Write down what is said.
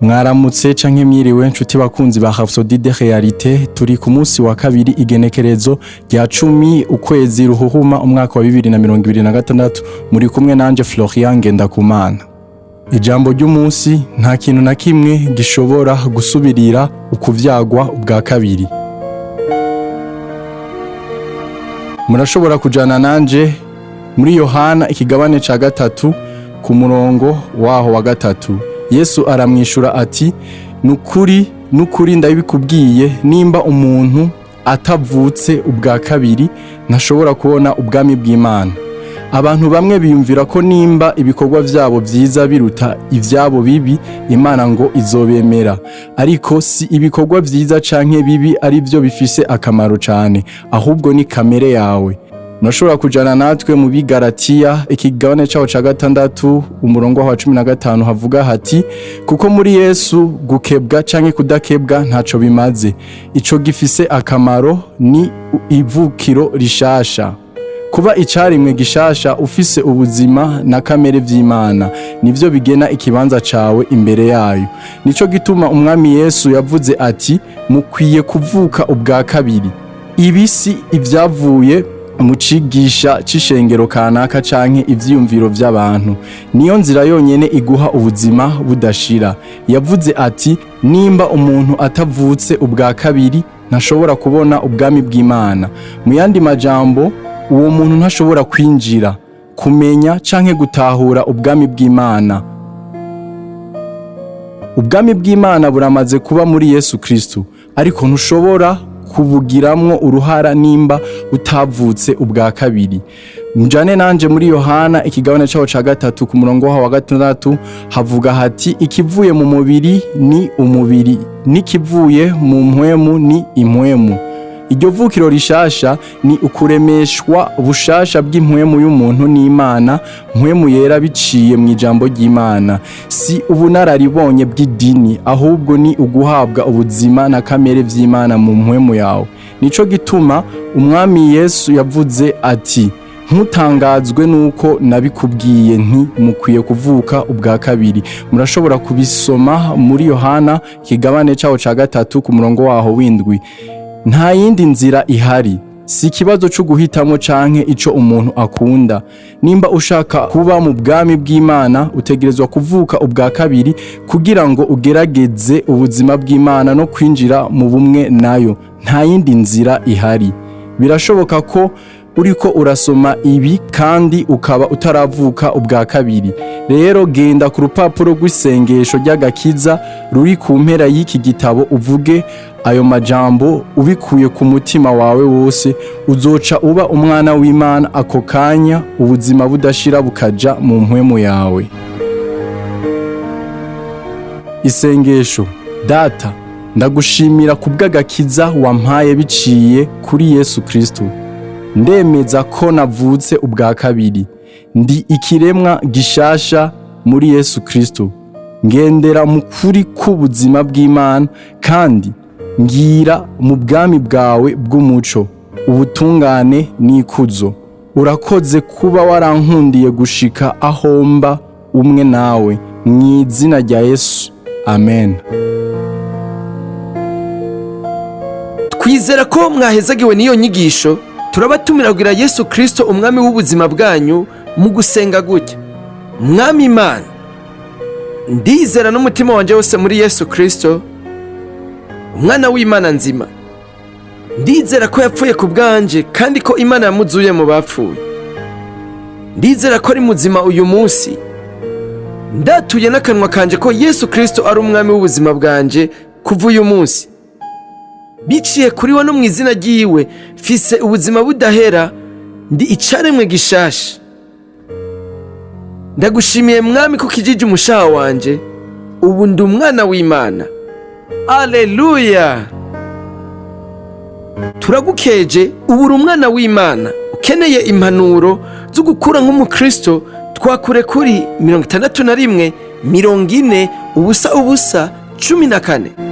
Mwaramutse canke mwiriwe, nshuti bakunzi ba Rhapsodie de Réalité. Turi ku munsi wa kabiri, igenekerezo rya 10, ukwezi ruhuhuma, umwaka wa 2026. Muri kumwe nanje Florian Ngendakumana. Ijambo ry'umunsi: nta kintu na kimwe gishobora gusubirira ukuvyagwa ubwa kabiri. Murashobora kujana nanje muri Yohana ikigabane ca 3, ku murongo waho wa 3. Yesu aramwishura ati: "Nukuri, nukuri, ndabikubwiye, nimba umuntu atavutse ubwa kabiri ntashobora kubona ubwami bw'Imana." Abantu bamwe biyumvira ko nimba ibikorwa vyabo vyiza biruta ivyabo bibi, Imana ngo izobemera. Ariko si ibikorwa vyiza canke bibi ari byo bifise akamaro cane, ahubwo ni kamere yawe. Murashobora kujana natwe mu Bigaratiya ikigabane caho ca 6, umurongo wa 15. Havuga hati: "Kuko muri Yesu gukebwa canke kudakebwa ntaco bimaze. Ico gifise akamaro ni ivukiro rishasha, kuba icarimwe gishasha, ufise ubuzima na kamere vy'Imana. Nivyo bigena ikibanza cawe imbere yayo." Nico gituma Umwami Yesu yavuze ati: "Mukwiye kuvuka ubwa kabiri." Ibi si ivyavuye mu cigisha c'ishengero kanaka canke ivyiyumviro vy'abantu. Niyo nzira yonyene iguha ubuzima budashira. Yavuze ati: "Nimba umuntu atavutse ubwa kabiri ntashobora kubona ubwami bw'Imana." Mu yandi majambo, uwo muntu ntashobora kwinjira, kumenya canke gutahura ubwami bw'Imana. Ubwami bw'Imana buramaze kuba muri Yesu Kristo, ariko ntushobora kubugiramwo uruhara nimba utavutse ubwa kabiri. Mjane nanje muri Yohana ikigabane caho ca 3, ku murongo waho wa 6. Havuga hati: "Ikivuye mu mubiri ni umubiri, n'ikivuye mu mpwemu ni impwemu." Iryo vukiro rishasha ni ukuremeshwa bushasha bw'impwemu y'umuntu n'Imana, Mpwemu Yera, biciye mu ijambo ry'Imana. Si ubunararibonye bw'idini, ahubwo ni uguhabwa ubuzima na kamere vy'Imana mu mpwemu yawe. Nico gituma Umwami Yesu yavuze ati: "Ntutangazwe nuko nabikubwiye nti mukwiye kuvuka ubwa kabiri." Murashobora kubisoma muri Yohana ikigabane caho ca 3, ku murongo waho w'7. Nta yindi nzira ihari. Si ikibazo cyo guhitamo canke ico umuntu akunda. Nimba ushaka kuba mu bwami bw'Imana, utegerezwa kuvuka ubwa kabiri kugira ngo ugerageze ubuzima bw'Imana no kwinjira mu bumwe nayo. Nta yindi nzira ihari. Birashoboka ko uriko urasoma ibi kandi ukaba utaravuka ubwa kabiri. Rero genda ku rupapuro rw'isengesho ry'agakiza ruri ku mpera y'iki gitabo, uvuge ayo majambo ubikuye ku mutima wawe wose. Uzoca uba umwana w'Imana ako kanya, ubuzima budashira bukaja mu mpwemu yawe. Isengesho: Data, ndagushimira kubw'agakiza wampaye biciye kuri Yesu Kristo. Ndemeza ko navutse ubwa kabiri, ndi ikiremwa gishasha muri Yesu Kristo. Ngendera mu kuri k'ubuzima bw'Imana kandi ngira mu bwami bwawe bw'umuco, ubutungane n'ikuzo. Urakoze kuba warankundiye gushika aho mba umwe nawe. Mu izina rya Yesu, amen. Twizera ko mwahezagiwe n'iyo nyigisho. Turabatumira kugira Yesu Kristo umwami w'ubuzima bwanyu mu gusenga gutya: Mwami Imana, ndizera n'umutima wanjye wose muri Yesu Kristo, umwana w'Imana nzima. Ndizera ko yapfuye ku bwanje kandi ko Imana yamuzuye mu bapfuye. Ndizera ko ari muzima uyu munsi. Ndatuye n'akanwa kanje ko Yesu Kristo ari umwami w'ubuzima bwanje kuva uyu munsi. Biciye kuri we no mu izina ryiwe, mfise ubuzima budahera, ndi icaremwe gishasha. Ndagushimiye Mwami ko ukijije umushaha wanje. Ubu ndi umwana w'Imana. Aleluya! Turagukeje, ubu uri umwana w'Imana. Ukeneye impanuro zo gukura nk'umukristo, twakure kuri 61 40 00 14.